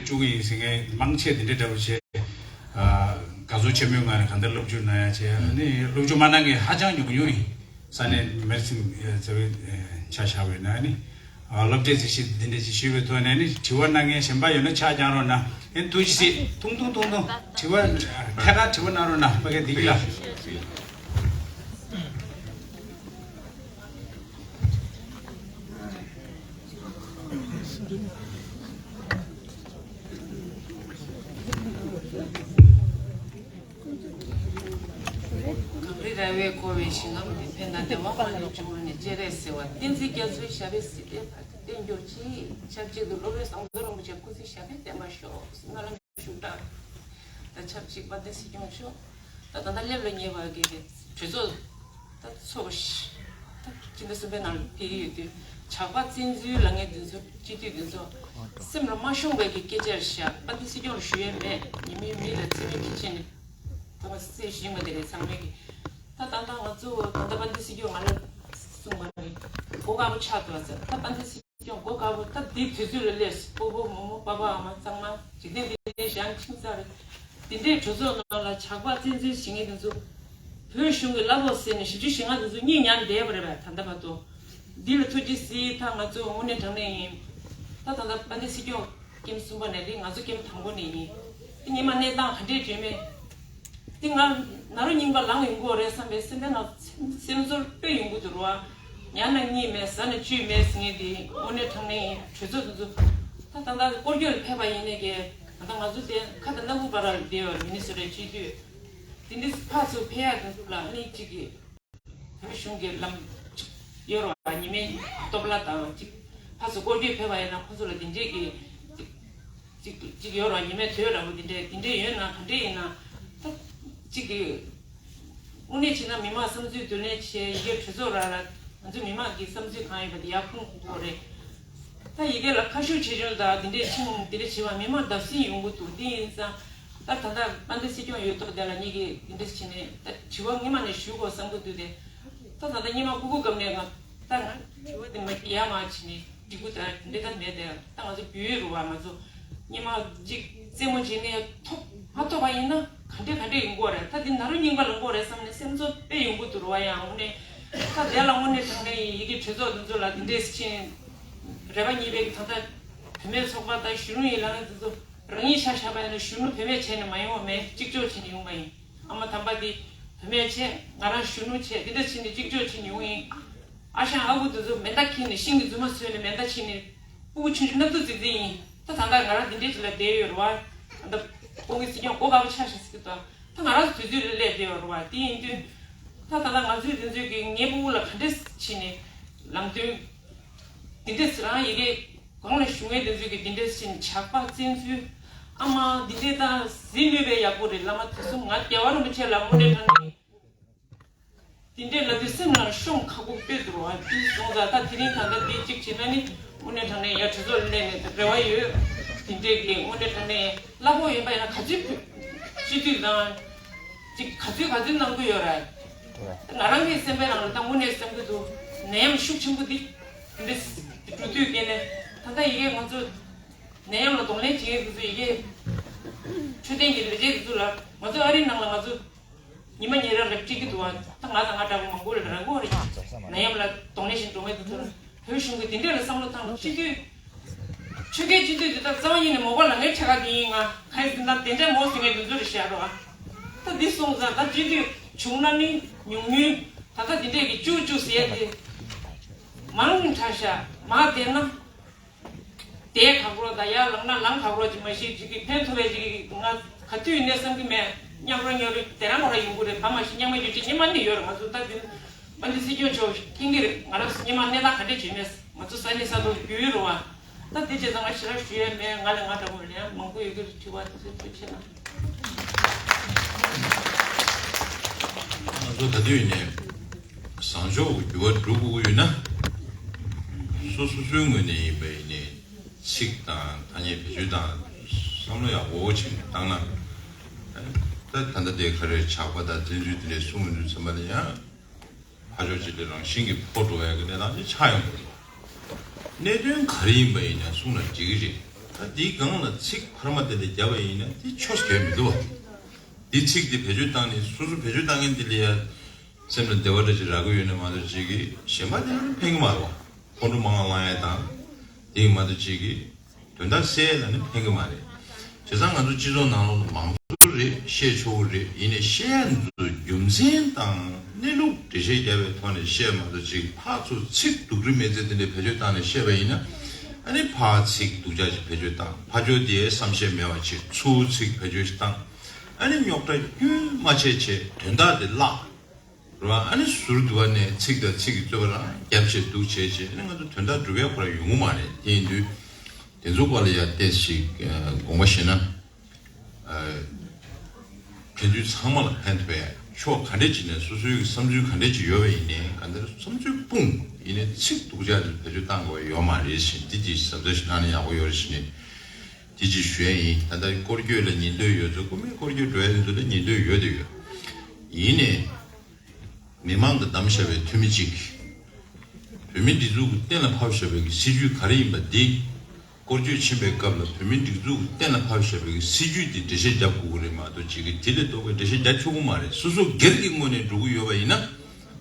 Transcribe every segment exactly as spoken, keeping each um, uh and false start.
བཅུག་གི་ཡིན་ཟེར་མཁན་མང་ཆེ་དེ་འདྲའི་འདྲ་པོ་བྱས། ཨ། དགའ་ཚོར་ཆེན་མོའི་ངང་ནས་གང་ལྟར་སློབ་བྱོལ་གནང་ཡ་བྱས། ཨ་ནི་སློབ་བྱོལ་མ་གནང་མཁན་ཧ་ཅང་ཉུང་ཉུང་ཡིན། ས་གནས་མེར་སིང་ཟེར་བའི་ཆ་བཞག་པ་ཡིན་ན། ཨ་ནི་སློབ་གྲྭའི་གཟིགས་ཞིབ་འདི་འདྲ་ཅིག་ཞུས་པའི་ཐོག་ནས། ཨ་ནི་དྲི་བ་གནང་མཁན་གཞན་པ་ཡོད་ན་ཕྱག་བརྐྱང་རོགས་གནང་། ཨེ། ཐུགས་རྗེ་ཆེ། ཐུང་ཐུང་ཐུང་ཐུང་དྲི་བ་ཐད་ཀར་དྲི་བ་གནང་རོགས་གནང་། ཕ་གི་བདེ་སྐྱིད་ལགས། གངས་རི་ར་བས་བསྐོར་བའི་ཞིང་ཁམས་འདི། ཕན་དང་བདེ་བ་མ་ལུས་འབྱུང་བ་ནི། སྤྱན་རས་གཟིགས་དབང་བསྟན་འཛིན་རྒྱ་མཚོའི་ཞབས་པད་སྲིད་མཐའི་བར་དུ་བརྟན་གྱུར་ཅིག་ཆབས་ཅིག་ཏུ་སློབ་དཔོན་ཟམ་གདོང་རིན་པོ་ཆེ་སྐུ་ཚེ་ཞབས་པད་བརྟན་པར་ཤོག་སྨོན་ལམ་ཞུ་དགོས། ད་ཆབས་ཅིག་དཔལ་ལྡན་སྲིད་སྐྱོང་མཆོག་ད་ད་ལྟ་སླེབས་ལ་ཉེ་བ་གི་གྲོས་ཚོགས་ད་ཚོགས་ཤིག་ད་སྤྱི་ཟླ་གསུམ་པའི་ནང་ལ་ཕེབས་ཀྱི་ཡོད་དུས། ཇག་པ་བཙན་འཛུལ་ལབ་མཁན་འདི་ཚོ། སྤྱི་འཐུས་འདི་ཚོ་སེམས་ལ་མ་ཤོང་བའི་གི་སྐད་ཆ་བཤད། དཔལ་ལྡན་སྲིད་སྐྱོང་ལ་ཞུ་ཡས་མེད། ཉི་མའི་མིག་ལ་མཚན་མོའི་ཁྱི་ཆེན་ནས་ད་མ་སེ་ཞིག་མ་དེ་རེད། ཚང་མས་གི་ད་ད་ད་ང་ཚོ་ད་ལྟ་དཔལ་ལྡན་སྲིད་སྐྱོང་ང་ལ་གསུངས་པ་རེད། གོ་སྐབས་ཆགས་འདུག་ཟེར། ད་དཔལ་ལྡན་སྲིད་སྐྱོང་གོ་དཀར་པོ་ད་འདི་དུས་ཚོད་ལ་སླེབས། སྤོ་བོ་མོ་མོ་པ་ཕ་ཨ་མ་ཚང་མ་འཇིག་རྟེན་འདི་ནས་ཞལ་ཕྱིན་ཚར་རེད། འདི་འདྲའི་གྲོས་ཚོགས་ནང་ལ་ཇག་པ་བཙན་འཛུལ་བྱེད་མཁན་འདི་ཚོ། བོད་གཞུང་གི་གླ་ཕོགས་ཟེར་ནས་བཞི་བཅུ་ཞེ་ལྔ་འདི་ཚོ་གཉིད་ཉལ་བསྡད་པ་རེད་པས། ད་ལྟ་བར་དུ་འདི་ལ་ཐུགས་རྗེ་གཟིགས། ད་ང་ཚོ་དངོས་གནས་དྲང་གནས་ཡིན། ད་ད་ལྟ་དཔལ་ལྡན་སྲིད་སྐྱོང་ཐེངས་གསུམ་པ་ནས་རེད། ང་ཚོ་ཐེངས་དང་པོ་ནས་ཡིན། འདི་ཉི་མ་གནས་སྟངས་ག་འདྲས་བྱུང་མེད། དེ་ང་ན་རོ་རྙིང་པ་ལངས་ཡོང་གི་རེད་བསམ་པའི་སེམས་པའི་ནང་སེམས་ཚོར་དཔེ་ཡོང་གི་འདུག་ར་བ། ཉལ་ན་གཉིད་མེད། ཟ་ན་བཅུད་མེད་ཟེར་མཁན་དེ་དངོས་གནས་དྲང་གནས་ཡིན། གྲོས་ཚོགས་དེ་ཚོ་ད་ད་ལྟ་སྐོར་སྐྱོད་ལ་ཕེབས་པ་ཡིན་ནའི་གི། ད་ལྟ་ང་ཚོ་དེ་ཁ་ད་སྣ་ཁུག་བར་ལ་བསྡད་པ། མི་ནི་སོ་ཊའི་སྤྱི་འཐུས་དེ་འདྲ་ཕར་ཚུར་ཕེབས་ཡག་དེ་ཚོ་ལ་ནི་གཅིག་གི་བོད་གཞུང་གི་ལམ་ཡོད་ར་བ། ཉི་མའི་སྟོབས་ལ་དང་གཅིག་ཕར་ཚུར་སྐོར་སྐྱོད་ཕེབས་པ་ཡིན་ན་ཁོ་ཚོ་ལ་དེ་འདྲས་ཀྱི་གཅིག་གཅིག་ཡོད་ར་བ། ཉི་མའི་དུས་ར་བ་དེ་འདྲས་དེ་འདྲས་ཡོད་ན་ག་འདྲས་ཡིན་ན། ད་གཅིག་གི་དངོས་གནས་བྱས་ན་མི་མང་བསམ་ཚུལ་བསྡུ་ལེན་བྱས། ཡི་གེ་གྲོས་ཚོགས་ར་ལ་ང་ཚོ་མི་མང་གི་བསམ་ཚུལ་གང་ཡིན་པ་དེ་ཡར་ཕུང་དགོས་རེད། ད་ཡི་གེ་ལ་ཁ་ཤུགས་ཆེ་ཆུང་དང་དེ་འདྲས་ཕྱིན་དེ་འདྲས་བྱས་པ་མི་མང་བརྡབ་གསིག་ཡོང་གི་འདུག་དེ་ཡིན་ཙང་ད་ད་ལྟ་དཔལ་ལྡན་སྲིད་སྐྱོང་ཡོད་ཐོག་དེ་ལ་ངེད་ཀྱིས་དེ་འདྲས་བྱས་ནས་ད་དྲི་བ་སྔོན་མ་ནས་ཞུ་དགོས་བསམ་གྱི་འདུག་དེ་ད་ད་ལྟ་སྔོན་མ་སྐུ་སྒུག་སྐབས་ནས་ང་ད་ང་དྲི་བ་དེ་མ་ཡར་མར་བྱས་ནས་འགྲིག་གི་ད་དེ་འདྲས་ད་མེད་དེ། ད་ང་ཚོ་བོད་རུ་བ་ང་ཚོ་སྔོན་མ་གཅིག་རྩེད་མོ་བྱས་ནས་ཐོབ་མ་ཐོབ་པ་ཡིན་ན་ག་འདྲས་ག་འདྲས་ཡོང་གི་རེད། ད་འདི་ན་རོ་རྙིང་པ་ལངས་གི་རེད་བསམ་ནས་སེམས་ཚོར་དཔེ་ཡོང་གི་འདུག་ར་བ། ཡང་དངོས་གནས་ད་དེ་ལ་དངོས་གནས་དྲང་གནས་ཡི་གེ་གྲོས་ཚོགས་དེ་ཚོ་ལ་དེ་འདྲས་ཕྱིན། རེ་བ་རྙེད་པའི་ད་ལྟ་བུད་མེད་ཚོགས་པ་དང་གཞོན་ནུ་ཡིན་ལ་དེ་ཚོ་རང་ཉིད་ཆ་བཞག་པ་ཡིན་ན་གཞོན་ནུ་བུད་མེད་བྱས་ནས་མ་ཡོང་བ་མེད། གཅིག་ལྕོགས་བྱས་ནས་ཡོང་བ་ཡིན། ཨ་མ་དམ་པ་དེ་བུད་མེད་བྱས། ང་རང་གཞོན་ནུ་བྱས། དེ་འདྲ་བྱས་ནས་གཅིག་ལྕོགས་བྱས་ནས་ཡོང་ཡིན། ཨ་ཞང་ཨ་ཁུ་དེ་ཚོ་མེ་མདའ་འཁྱེར་ནས་ཤིང་གི་རྫུན་མ་བཟོས་ནས་མེ་མདའ་ཕྱིན་ནས་སྤུ་གུ་ཆུང་ཆུང་སྣབས་ཚུགས་ཙིག་ཙིག་ཡིན། ད་ད་ལྟ་ང་རང་དེ་འདྲའི་ཅིག་ལ་བསྡད་ཡོད་རེད་བ། ད་ལྟ་ཁོང་གི་སྲིད་སྐྱོང་གོ་དཀར་པོ་ཆགས་ཤག་ཟེར་གི་འདུག་ད་ང་རང་ཚོ་དུས་ཚོད་ལ་སླེབས་བསྡད་ཡོད་རེད་བ། དེ་ཡིན་དུས་ད་ད་ལྟ་ང་ཚོའི་དེ་ཚོའི་གི་ངའི་སྤུ་གུ་ལ་ག་འདྲས་བྱས་ནས་ལམ་སྟོན། འདི་འདྲས་རང་ཡི་གེ་གང་ལ་ཞུ་ངེས་དེ་ཚོས་ཀྱི་འདི་འདྲས་ཕྱིན་ཇག་པ་བཙན་འཛུལ། ཨ་མ་འདི་འདྲས་དང་གཟིགས་ནུས་པའི་ཡག་པོ་རེད། བླ་མ་དུས་གསུམ་ང་རྒྱལ་བ་རིན་པོ་ཆེ་ལ་དངོས་གནས་དྲང་གནས་འདི་འདྲས་ལབ་དུས་སེམས་ནང་ཤོང་ཁ་ཁུག་དཔེ་འདུག་བ། འདི་སོང་ཙང་ད་དེ་རིང་ད་ལྟ་འདི་གཅིག་བྱས་ན་ནི་དངོས་གནས་དྲང་གནས་ཡ་གྲོས་ཚོགས་སླེབས་ནས་རེ་བ་ཡོད། འདི་འདྲས་ཀྱི་དངོས་གནས་དྲང་གནས་གླ་ཕོགས་ཡིན་པ་ཡིན་ན་ག་ཚོད་སྤྱི་འཐུས་དང་ཅིག་ག་ཚོད་ག་ཚོད་གནང་གི་ཡོད་རེད། ང་རང་གི་སེམས་པའི་ནང་ལ་ད་དངོས་གནས་བསམ་གྱི་འདུག་ནད་ཡམས་ཤུགས་ཆེན་པོ་འདི་འདི་འདི་འགྲོ་དུས་སྐྱེས་ནས་ད་ལྟ་ཡི་གེ་ང་ཚོ་ནད་ཡམས་ལ་གདོང་ལེན་བྱེད་མཁན་དེ་ཚོ་ཡི་གེ་འཕྲོད་བསྟེན་གྱི་ལས་བྱེད་དེ་ཚོ་ལ་ང་ཚོ་ཨ་རིའི་ནང་ལ་ང་ཚོ་ཉི་མ་ཉལ་ར་ལ་འཁྲིད་ཀྱི་འདུག་བ། ད་ང་དང་ང་འདྲ་པོ་མང་པོ་རེད། རང་མགོ་རེད། ནད་ཡམས་ལ་གདོང་ལེན་བྱེད་འགྲོ་མཁན་དེ་ཚོ་ལ། བོད་གཞུང་གིས་དེ་འདྲས་ལ་བསམ་བློ་བཏང་། སྤྱི་འཐུས་ཆོལ་ཁའི་སྤྱི་འཐུས་དེ་དག་རྩ་བ་ཉིད་ནས་མོ་པ་ལ་ངའི་ཕྲེང་བ་འདི་ཡིན། ང་གང་ཡིན་ཟེར་ན་དེ་འདྲས་མོ་ཟེར་མཁན་དེ་ཚོ་རེད་བཞག་རོགས། ད་འདི་སོང་ཙང་ད་སྤྱི་འཐུས་བྱུང་ན་ནི་ཉུང་ཉུང་ད་ལྟ་དེ་འདྲས་ཀྱི་བཅུ་བཅུ་ཟེར་ཡ་དེ་མང་དྲགས་ཤག་མ་བསྡད་ན་དེ་ཁག་པོ་ད་ཡར་ལངས་ན་ལངས་ཁག་པོ་ཅིག་མ་གཞི་ཅིག་གི་ཕན་ཐོགས་པའི་ཅིག་གི་ང་ག་དུས་ཡིན་ནས་བསམ་གི་མེད། མཉམ་རོགས་མཉམ་རོགས་དེ་རང་ཁོ་རང་ཡོང་གི་རེད། ཕ་མ་ཞིག་མཉམ་མ་ཡོད་ཅིག་སྙེ་མ་ནི་ཡོད་རེད། ང་ཚོ་ད་དེ་དཔལ་ལྡན་སྲིད་སྐྱོང་མཆོག་མཁྱེན་གྱི་རེད། ང་རང་ཚོ་སྙེ་མ་གནས་སྟངས་ག་འདྲས་བྱུང་མེད། ང་ཚོ་ས་གནས་ས་ཐོག་རྒྱུས་ཡོད་རེད་བ། ད་དེ་བྱས་ཙང་ང་ཞེ་དྲག་ཞུ་ཡས་མེད། ང་ལས་ང་འདྲ་པོ་ལས་མང་པོ་ཡོད་ཀྱི་རེད། དྲི་བ་དེ་ཚོ་ཐུགས་ཆེ་གནང་། ང་ཚོ་ད་དུས་ནས་བཟང་ཕྱོགས་ཀྱི་འགྱུར་བ་འགྲོ་དགོས་ཀྱི་ཡོད་ན། སོ་སོ་སོའི་ངོས་ནས་ཡིན་པ་ཡིན་ནའི་ཚིག་དང་ཐ་སྙད་བེད་སྤྱོད་དང་བསམ་བློ་ཡག་པོ་ཅིག་བཏང་ན། ད་ད་ལྟ་དེ་ག་རེ་ཇག་པ་དང་བཙན་འཛུལ་དེ་འདྲས་གསུང་མི་འདུག་ཚང་མ་ལ་ཡང་ཕར་ཕྱོགས་གཅིག་ལ་རང་བཞིན་གྱིས་ཕོ་འགྲོ་ཡག་གི་གནས་སྟངས་ཅིག་ཆགས་ཡོང་གི་འདུག་གནད་དོན་ག་རེ་ཡིན་པ་ཡིན་ན་གསུང་ན་འགྲིག་གི་རེད། ད་འདིའི་སྒང་ལ་ཚིག་འཕར་མ་དེ་འདྲ་བརྒྱབ་པ་ཡིན་ན་དེ་ཆོ་གས་མི་འདུག་བ། འདི་ཚིག་འདི་བེད་སྤྱོད་བཏང་ནས་སོ་སོ་བེད་སྤྱོད་བཏང་མཁན་འདི་ལ་ཡ་སེམས་ལ་བདེ་བ་འདྲ་ཅིག་རག་གི་ཡོད་ན་མ་གཏོགས་ཅིག་གིས་གཞན་པ་དེ་ལ་ནི་ཕན་གི་མ་རེད་བ། ཁོང་ཁྲོ་མང་བ་བསླང་ཡ་དང་དེ་གིས་མ་གཏོགས་ཅིག་གིས་དོན་དག་སེལ་ཡ་ལ་ནི་ཕན་གི་མ་རེད། བྱས་ཙང་ང་ཚོ་སྤྱི་ཚོགས་ནང་ལོགས་ལ་མང་ཚོགས་རེད་བཤད་ཆོག་གི་རེད། ཡིན་ནའི་བཤད་ཡ་འདི་ཚོ་རྒྱུ་མཚན་དང་གནས་ལུགས་འགྲེལ་བཤད་རྒྱབ་པའི་ཐོག་ནས་བཤད་མ་གཏོགས་ཅིག་ཕར་ཚུར་ཚིག་སྡུག་རུས་མེད་ཚད་དེ་འདྲ་བེད་སྤྱོད་བཏང་ནས་བཤད་པ་ཡིན་ན་ཨ་ནི་ཕར་ཚིག་སྡུག་ཅག་ཅིག་བེད་སྤྱོད་བཏང་། ཕར་ཕྱོགས་དེའི་བསམ་ཤེས་མེད་པ་ཅིག་ཚུར་ཚིག་བེད་སྤྱོད་ཞིག་བཏང་། ཨ་ནི་རྙོག་དྲ་རྒྱུན་མ་ཆད་བྱས་དོན་དག་དེ་བརླག་རེད་བ། ཨ་ནི་ཟུར་དུ་བ་ནས་ཚིག་དང་ཚིག་གི་རྩོད་པ་རང་རྒྱབ་བྱས་སྡུག་བྱས་བྱས་ཨ་ནི་ང་ཚོ་དོན་དག་འགྲུབ་ཡག་ཁོ་རང་ཡོང་གི་མ་རེད། དེ་ཡིན་དུས་དེ་ཚོ་སྐོར་ལ་ཡ་ཏོག་ཙམ་ཞིག་དགོངས་པ་བཞེས་ན། ཕན་ཚུན་ཚང་མ་ལ་ཕན་ཐོགས་ཡ་ཕྱོགས་ག་འདྲས་ཅིག་ནས་སོ་སོའི་བསམ་ཚུལ་ག་འདྲས་ཅིག་ཡོད་པ་ཡིན་ནའི་ག་འདྲ་བསམ་ཚུལ་སྤུངས་ཡིན་ནའི་ཚིག་སྡུག་ཅག་དེ་བེད་སྤྱོད་བཏང་དགོས་པ་ཡོད་མ་རེད་ཞེས་འདི་ཅིག་ཟབ་ཟབ་ཞིག་གནང་ན་ཡག་པོ་ཡོད་རེད་ཞེས་ནས། དེ་ཅིག་ཞུ་ཡ་ཡིན། ད་ལྟ་སྐོར་སྐྱོད་ལ་ཉན་འདོད་ཡོད་ཚོ་སྐུ་མི་སྐོར་སྐྱོད་འགྲོ་ཡ་དེ་ཚོ་ལ་ཉན་འདོད་ཡོད་དེ་ཡོད། ཡིན་ནའི། མི་མང་གིས་བདམས་བཞག་པའི་འཐུས་མི་གཅིག་བོད་མིའི་སྒྲིག་འཛུགས་ཀྱིས་གཏན་ལ་ཕབ་བཞག་པའི་གི་སྲིད་ཇུས་ག་རེ་ཡིན་པ་འདི། སྐོར་སྐྱོད་ཕྱིན་པའི་སྐབས་ལ་བོད་མིའི་སྒྲིག་འཛུགས་ཀྱིས་གཏན་ལ་ཕབ་བཞག་པའི་གི་སྲིད་ཇུས་འདི་འགྲེལ་བཤད་རྒྱབ་དགོས་ཀྱི་རེད་མ་གཏོགས་གཅིག་གིས་དེ་ལས་ལྡོག་པའི་འགྲེལ་བཤད་རྒྱག་ཆོག་གི་མ་རེད། སོ་སོ་སྒེར་གྱི་ངོས་ནས་འགྲོ་གི་ཡོད་པ་ཡིན་ན།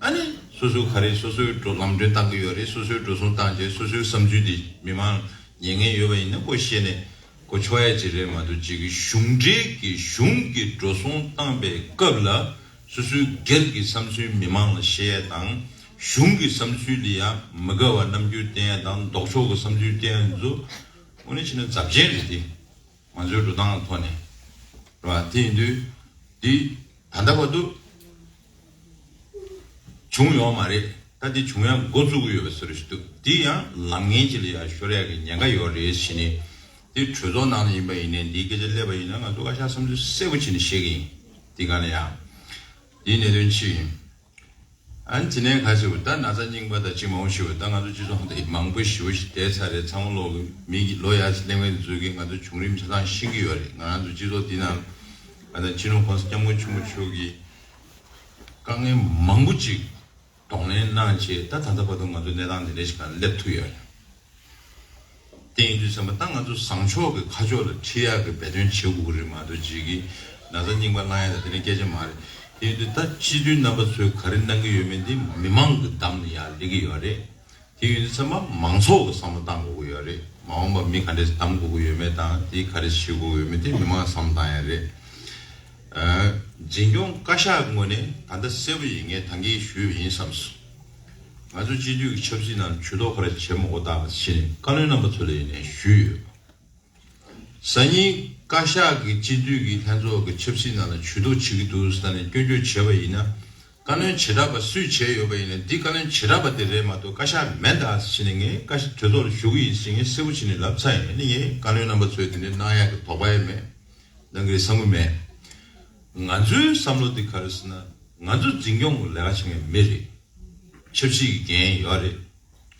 ཨ་ནི་སོ་སོ་ག་རེ་སོ་སོའི་འགྲོ་ལམ་གྲོན་བཏང་གི་ཡོད་རེད། སོ་སོའི་འགྲོ་སོང་བཏང་བྱས་སོ་སོའི་བསམ་ཚུལ་འདི་མི་མང་ཉན་མཁན་ཡོད་པ་ཡིན་ན་ཁོ་བཤད་ནས་གོ་ཆོག་ཡ་ཅིག་རེད་མ་གཏོགས་གཅིག་གི་གཞུང་འབྲེལ་གྱི་གཞུང་གི་འགྲོ་སོང་བཏང་པའི་སྐབས་ལ་སོ་སོའི་སྒེར་གྱི་བསམ་ཚུལ་མི་མང་ལ་བཤད་ཡ་དང་གཞུང་གི་བསམ་ཚུལ་ལ་ཡ་མི་དགའ་བ་རྣམ་འགྱུར་བསྟན་ཡ་དང་ལྡོག་ཕྱོགས་ཀྱི་བསམ་ཚུལ་བསྟན་ཡ་འདི་ཚོ་དངོས་གནས་བྱས་ན་རྫབ་ཆེན་རེད་དེ། ང་ཚོའི་འགྲོ་སྟངས་ཐོག་ནས་རེད་བ། དེ་ཡིན་དུས་འདི་ད་ལྟ་བར་དུ་བྱུང་ཡོད་མ་རེད། ད་འདི་བྱུང་ཡ་འགོ་བཙུགས་ཀྱི་ཡོད་པའི་བཟོ་འདྲ་ཞིག་འདུག་འདི་ཡང་ལམ་ངན་ཅིག་ལ་ཡ་ཤོར་ཡ་གི་ཉེན་ཁ་ཡོད་རེད་ཟེར་ནས་འདི་གྲོས་ཚོགས་ནང་ལ་ཡིན་པ་ཡིན་ནའི་འདིའི་སྐད་ཆ་སླེབས་པ་ཡིན་ན་ང་ཚོ་བཀའ་ཤག་བསམ་ཚུལ་གསལ་པོ་བྱས་ནས་བཤད་གི་ཡིན། འདི་ག་ལ་ཡ་འདིའི་གནད་དོན་ཅི་ཡིན། ཨ་ནི་དེ་ནས་ག་ཟེར་བ་ད་ན་ཚ་རྙིང་པ་དང་ཅི་མང་པོ་ཞིག་བ་ད་ང་ཚོ་སྤྱི་ཚོགས་ཧང་ད་མང་པོ་ཞེ་པོ་ཞིག་བསྡད་ཚར་རེད། ཚང་མ་ལོག་གི་མི་གི་ལོ་ཡར་ཞིག་གླེང་བའི་འཛུལ་གི་ང་ཚོ་བྱུང་རིམ་ཆ་ཚང་ཤེས་ཀྱི་ཡོད་རེད། ང་རང་ཚོ་སྤྱི་ཚོགས་འདི་ནང་ང་ཚོ་སྤྱི་ནོར་༸གོང་ས་༸སྐྱབས་མགོན་ཆེན་པོ་མཆོག་གིས་དཀའ་ངལ་མང་པོ་ཅིག་གདོང་ལེན་གནང་བྱས་ད་ད་ལྟ་བར་དུ་ང་ཚོ་གནས་སྟངས་འདི་འདྲ་ཞིག་ག་སླེབས་ཐུབ་ཡོད་རེད། དེ་ཡིན་དུས་ཚང་མ་ད་ང་ཚོ་བཟང་ཕྱོགས་ཀྱི་ཁ་ཕྱོགས་ལ་ཁྲིད་ཡག་གི་འབད་བརྩོན་བྱེད་དགོས་ཀྱི་རེད་མ་གཏོགས་ཅིག་གིས་ན་ཚ་རྙིང་པ་བསླང་ཡག་ད་དེ་འདྲའི་སྐད་ཆ་མ་རེད། དེ་ཡིན་དུས་ད་སྤྱི་འཐུས་རྣམ་པ་ཚོས་ག་རེ་གནང་གི་ཡོད་མེད་འདི་མི་མང་གི་འདམ་ནས་ཡར་སླེབས་ཀྱི་ཡོད་རེད། དེ་ཡིན་དུས་ཚང་མ་མང་ཚོགས་ཀྱི་བསམ་བློ་བཏང་དགོས་ཀྱི་ཡོད་རེད། མ་འོངས་པ་མི་ག་འདྲས་འདམ་དགོས་ཀྱི་ཡོད་མེད་དང་དེ་ག་རེ་བྱེད་དགོས་ཀྱི་ཡོད་མེད་དེ་མི་མང་བསམ་བློ་བཏང་ཡག་རེད། འཛིན་སྐྱོང་བཀའ་ཤག་གི་ངོས་ནས་ད་ལྟ་གསལ་པོ་ཡིན་ངས་ད་གིན་ཞུས་པ་ཡིན་བསམས་སོང་། ང་ཚོ་སྤྱི་འཐུས་ཀྱི་ཆབ་སྲིད་ནང་ཇུས་གཏོགས་ཁོ་ར་བྱེད་མ་དགོས་ད་བ་ཕྱིན་ནས་བཀའ་བློན་རྣམ་པ་ཚོ་ལ་ཡིན་ནས་ཞུས་ཡོད། སང་ཉིན་བཀའ་ཤག་གི་སྤྱི་འཐུས་ཀྱི་ལྷན་ཚོགས་ཀྱི་ཆབ་སྲིད་ནང་ལ་ཇུས་གཏོགས་བྱེད་ཀྱི་འདུག་ཟེར་ནས་སྐྱོན་བརྗོད་བྱས་པ་ཡིན་ན། བཀའ་བློན་བྱེ་བྲག་པ་སུས་བྱས་ཡོད་པ་ཡིན་ན་འདི་བཀའ་བློན་བྱེ་བྲག་པ་དེ་རེད་མ་གཏོགས་བཀའ་ཤག་མིན་ད་ཟེར་ནས་ངས་བཀའ་ཤག་གྲོས་ཚོགས་ལ་ཞུ་གི་ཡིན་ཟེར་ངས་གསལ་པོ་བྱས་ནས་ལབ་ཚར་ཡིན། ཨ་ནི་ངས་བཀའ་བློན་རྣམ་པ་ཚོས་དེ་འདྲ་གནང་ཡག་གི་དོགས་པ་ཡང་མེད། གནང་གི་རེད་བསམ་གི་མེད། ང་ཚོའི་བསམ་བློ་དེ་ག་རེ་ཟེར་ན་ང་ཚོ་འཛིན་སྐྱོང་གི་ལས་ཀ་བྱེད་མཁན་མི་རེད། ཆབ་སྲིད་ཀྱི་འགན་ཡོད་རེད། རེད་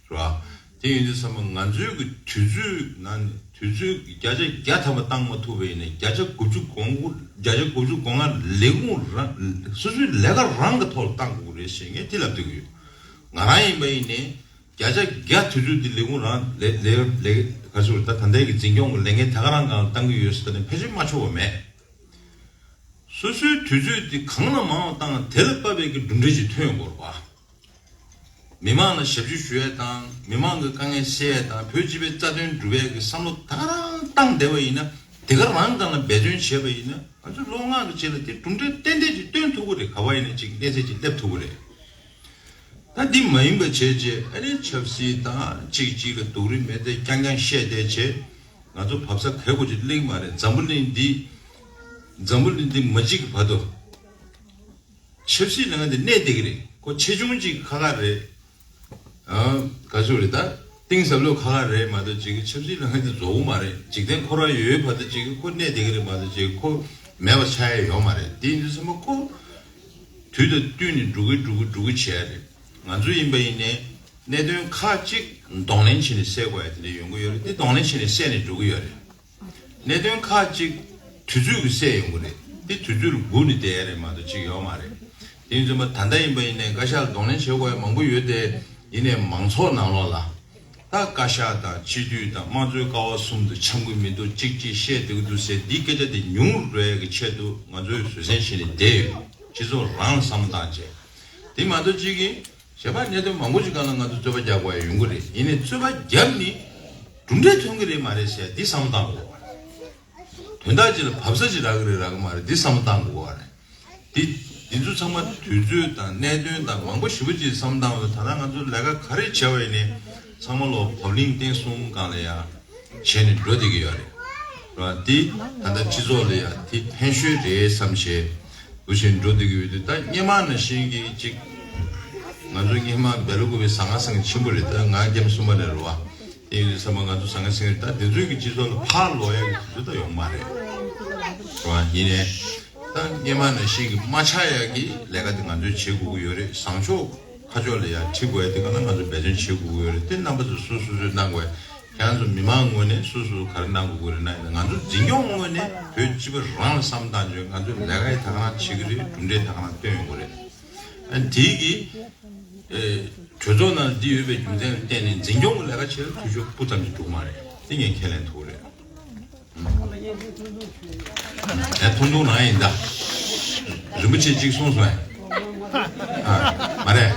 བ། དེ་ཡིན་དུས་ཙམ་པ་ང་ཚོའི་གི་དུས་ཚོད་ནང་ནས་དུས་ཚོད་ཀྱི་བརྒྱ་ཆ་བརྒྱ་ཐམ་པ་བཏང་མ་ཐུབ་པ་ཡིན་ན་བརྒྱ་ཆ་དགུ་བཅུ་གོ་ལྔ་བརྒྱ་ཆ་དགུ་བཅུ་གོ་ལྔ་ལས་ཁུངས་རང་སོ་སོའི་ལས་ཀ་རང་གི་ཐོག་ལ་བཏང་དགོས་ཀྱི་རེད་ཞེས་ངས་དེ་ལབ་སྡོད་ཀྱི་ཡོད། ང་རང་ཡིན་པ་ཡིན་ནའི་བརྒྱ་ཆ་བརྒྱ་དུས་ཚོད་འདི་ལས་ཁུངས་རང་ལས་ལས་ལས་ག་ཚོད་ད་ད་ལྟའི་གི་འཛིན་སྐྱོང་གི་ལས་འགན་ད་ག་རང་སྒང་ལ་བཏང་གི་ཡོད་ཟེར་ནས་ཕལ་ཆེར་མ་ཆོག་པ་མེད། སོ་སོའི་དུས་ཚོད་འདི་གང་ལ་མང་བ་བཏང་དེ་ལ་དཔག་པའི་གི་གྲུབ་འབྲས་ཅིག་ཐོན་ཡོང་དགོས་རེད་བ། མི་མང་ལ་ཞབས་ཞུ་ཞུ་ཡས་དང་མི་མང་གི་དཀའ་ངལ་སེལ་ཡས་དང་བོད་སྤྱི་པའི་རྩ་དོན་སྒྲུབ་ཡས་ཀྱི་བསམ་བློ་ད་ག་རང་བཏང་བསྡད་པ་ཡིན་ན་དེ་ག་རང་སྒང་ལ་འབད་བརྩོན་བྱས་པ་ཡིན་ན་ང་ཚོ་ལོ་ལྔ་གི་རྗེས་ལ་དེ་གྲུབ་འབྲས་ཏན་ཏན་ཅིག་སྟོན་ཐུབ་ཀྱི་རེད། ག་བ་ཡིན་ན་ཅིག་གནས་ཚད་ཅིག་སླེབས་ཐུབ་ཀྱི་རེད། ད་འདི་མ་ཡིན་པ་བྱས་རྗེས་ཨ་ནི་ཆབ་སྲིད་དང་གཅིག་གཅིག་ལ་སྡུག་རུས་མེད་དེ་རྐྱང་རྐྱང་བཤད་བསྡད་བྱས་ང་ཚོ་བབས་ས་ག་གོ་ཅིག་གླེང་མ་རེད། འཛམ་བུ་གླིང་འདི་འཛམ་བུ་གླིང་འདི་མ་གཅིག་གི་བར་དུ་ཆབ་སྲིད་ལ་ང་འདི་གནས་བསྡད་ཀྱི་རེད། ཁོ་ཆེ་ཆུང་གཅིག་ཁ་ཁ་རེད། ཨ་ག་ཚོད་རེད་ད། གཏིང་ཟབ་ལོས་ཁ་ཁ་རེད་མ་གཏོགས་ཅིག་གི་ཆབ་སྲིད་ལ་ང་འདི་རྫོགས་གི་མ་རེད། འཇིག་རྟེན་ཁོ་རང་ཡོད་བར་དུ་ཅིག་གི་ཁོ་གནས་བསྡད་ཀྱི་རེད་མ་གཏོགས་ཅིག་གི་ཁོ་མེད་པ་ཆགས་ཡ་ཡོད་མ་རེད། དེ་ཡིན་དུས་ཚང་མ་ཁོ། དུས་དང་བསྟུན་ནས་འགྲོ་གི་འགྲོ་གི་འགྲོ་གི་བྱས་རེད། ང་ཚོ་ཡིན་པ་ཡིན་ནའི་གནད་དོན་ཁག་ཅིག་གདོང་ལེན་བྱས་ནས་སེལ་དགོས་ཡ་དེ་འདྲ་ཡོང་གི་ཡོད་རེད། དེ་གདོང་ལེན་བྱས་ནས་སེལ་ནས་འགྲོ་གི་ཡོད་རེད། གནད་དོན་ཁག་ཅིག་དུས་ཚོད་ཀྱིས་སེལ་ཡོང་གི་རེད། དེ་དུས་ཚོད་ལ་སྒུག་ནས་བསྡད་ཡ་རེད་མ་གཏོགས་ཅིག་ཡོད་མ་རེད། དེ་ཡིན་ཙང་མ་ད་ལྟ་ཡིན་པ་ཡིན་ནའི་བཀའ་ཤག་ལ་གདོང་ལེན་བྱེད་དགོས་ཡ་མང་པོ་ཡོད་དེ་ཡིན་ནའི་མང་ཚོགས་ནང་ལོགས་ལ། ད་བཀའ་ཤག་དང་སྤྱི་འཐུས་དང་དམངས་གཙོའི་ཀ་བ་གསུམ་དུ་འཆམ་གྱི་མི་འདུག་གཅིག་གཅིག་བཤད་བསྡད་ཀྱི་འདུག་ཟེར། འདིའི་སྐད་ཆ་དེ་ཉུང་རུ་འགྲོ་ཡས་ཀྱི་ཆེད་དུ་ང་ཚོས་བཟོད་བསྲན་བྱས་ནས་བསྡད་ཡོད། སྤྱི་ཚོགས་རང་ལ་བསམ་བློ་བཏང་བྱས། དེ་མ་གཏོགས་གཅིག་གིས་གཞན་པ་གནད་དོན་མང་པོ་ཞིག་སྒང་ལ་ང་ཚོ་རྩོད་པ་རྒྱག་དགོས་ཡ་ཡོང་གི་རེད། ཡིན་ནའི་རྩོད་པ་བརྒྱབ་ནས་གྲུབ་འབྲས་ཐོན་གྱི་རེད་མ་རེད་ཟེར་འདི་བསམ་བློ་བཏང་དགོས་པ་རེད། དོན་དག་ཅིག་ལ་བབས་ས་ཅིག་རག་གི་རེད་རག་གི་མ་རེད་འདི་བསམ་བློ་བཏང་དགོས་པ་རེད། འདི་འདི་ཚོ་ཚང་མ་དུས་ཚོད་དང་གནད་དོན་དང་མང་པོ་ཞེ་པོ་ཅིག་བསམ་བློ་བཏང་བ་ད་ལྟ་ང་ཚོ་ལས་ཀ་ག་རེ་བྱས་པ་ཡིན་ནའི་ཚང་མ་ལོ་བབ་བརླིང་བརྟན་སྲུང་སྒང་ལ་ཡ་བྱས་ནས་འགྲོ་བསྡད་ཀྱི་ཡོད་རེད། རེད་བ། འདི་ད་ལྟ་སྤྱི་ཚོགས་ལ་ཡ་འདི་ཕན་ཤོས་རེད་བསམ་བྱས་འདུག་བྱས་འགྲོ་བསྡད་ཀྱི་ཡོད་དུས་ད་སྔོན་མ་ནང་བཞིན་གྱི་ཅིག་ང་ཚོ་སྔོན་མ་བེ་ལ་ཀུ་པའི་ཟང་ངེ་ཟིང་ཆེན་པོ་རེད། ད་ང་རྒྱབ་གསུམ་པ་ནས་རེད་བ། དེ་ཡིན་དུས་ཚང་མ་ང་ཚོ་ཟང་ངེ་ཟིང་ངེ་ད་འདི་ཚོའི་གི་སྤྱི་ཚོགས་ལ་ཕར་ལོག་ཡ་གི་དུས་ཚོད་ད་ཡོང་མ་རེད། རེད་བ། ཡིན་ནའི་ད་སྔོན་མ་ནང་བཞིན་གྱི་མ་ཆགས་ཡ་གི་ལས་ཀ་དེ་ང་ཚོས་བྱེད་དགོས་ཀྱི་ཡོད་རེད། བཟང་ཕྱོགས་ཁ་ཕྱོགས་ལ་ཡ་ཁྲིད་དགོས་ཡ་དེ་ག་ན་ང་ཚོ་འབད་བརྩོན་བྱེད་དགོས་ཀྱི་ཡོད་རེད། དེ་རྣམ་པ་ཚོ་སོ་སོ་སོས་གནང་དགོས་ཡ། ཁྱེད་རང་ཚོ་མི་མང་ངོས་ནས་སོ་སོ་ག་རེ་གནང་དགོས་ཀྱི་རེད་ན་ཡིན་ན་ང་ཚོ་འཛིན་སྐྱོང་ངོས་ནས་བོད་སྤྱི་པ་རང་ལ་བསམ་བཏང་བྱས་ང་ཚོས་ལས་ཀ་ཡི་ད་ག་རང་བྱེད་ཀྱི་རེད། གྲུབ་འབྲས་ད་ག་རང་སྟོན་ཡོང་གི་རེད། ཨ་དེའི་གི་ཨེ་གྲོས་ཚོགས་ནང་འདི་ཡོད་པའི་རྒྱུ་མཚན་ལ་བརྟེན་ནས་འཛིན་སྐྱོང་གི་ལས་ཀ་བྱེད་ལ་འཐུས་ཤོར་སྤུ་ཙམ་ཞིག་འགྲོ་གི་མ་རེད། དེ་ངས་ཁས་ལེན་ཐུབ་ཀྱི་རེད། ཨེ་ཐུང་ཐུང་ནང་ཡིན་ད། རིན་པོ་ཆེ་གཅིག་གསུངས་སོང་ཨེ། ཨ་མ་རེད།